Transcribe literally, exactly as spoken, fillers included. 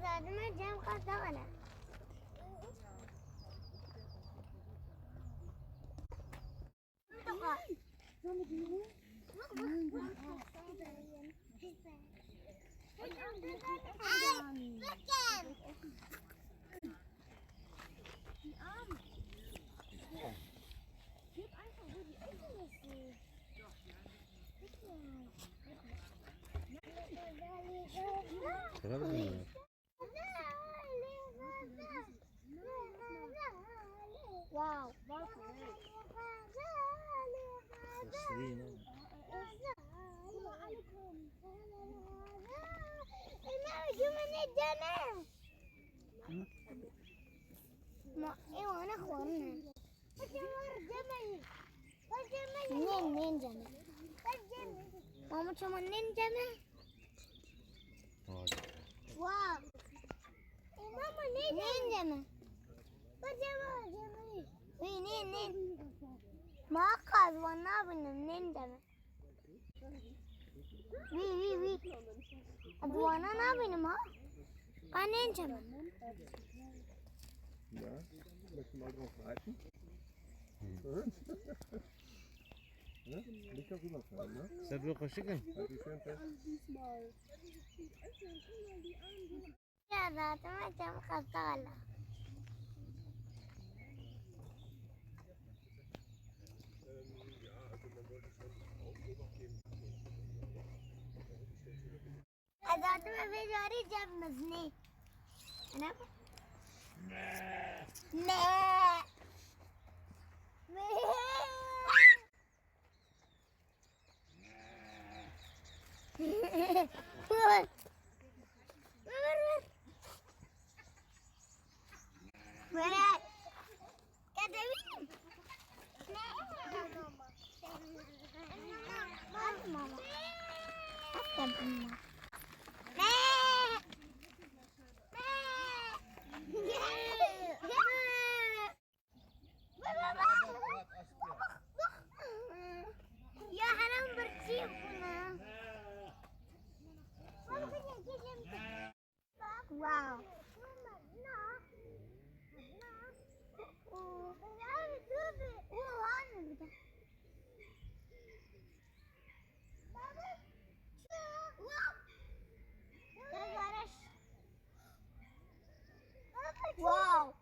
Zadime cem qas davana. Wow. Ma, ew ana xwarin e. Nên, nên ceme. Mama, çama nên ceme. Wow. Mama, nên ceme. Wî, nên, nên. Ma qaz wan nabînim, nên ceme. Wî, wî, wî. Ez wana nabînim ha. Ka nên ceme. Ja, möchtest du mal drauf reiten? Nicht darüber fallen, ne? Sebil xweşik in. Halt die Schulter. Ya, zaten ben cem qas davana. Ez hatime vê carî cem mizinê. Ana. Me. Me. Vur. Vur, vur. Vur. Kedewînim. Hadi mama. Hadi mama. Ya hemen bir şey buna. Wow. Wow.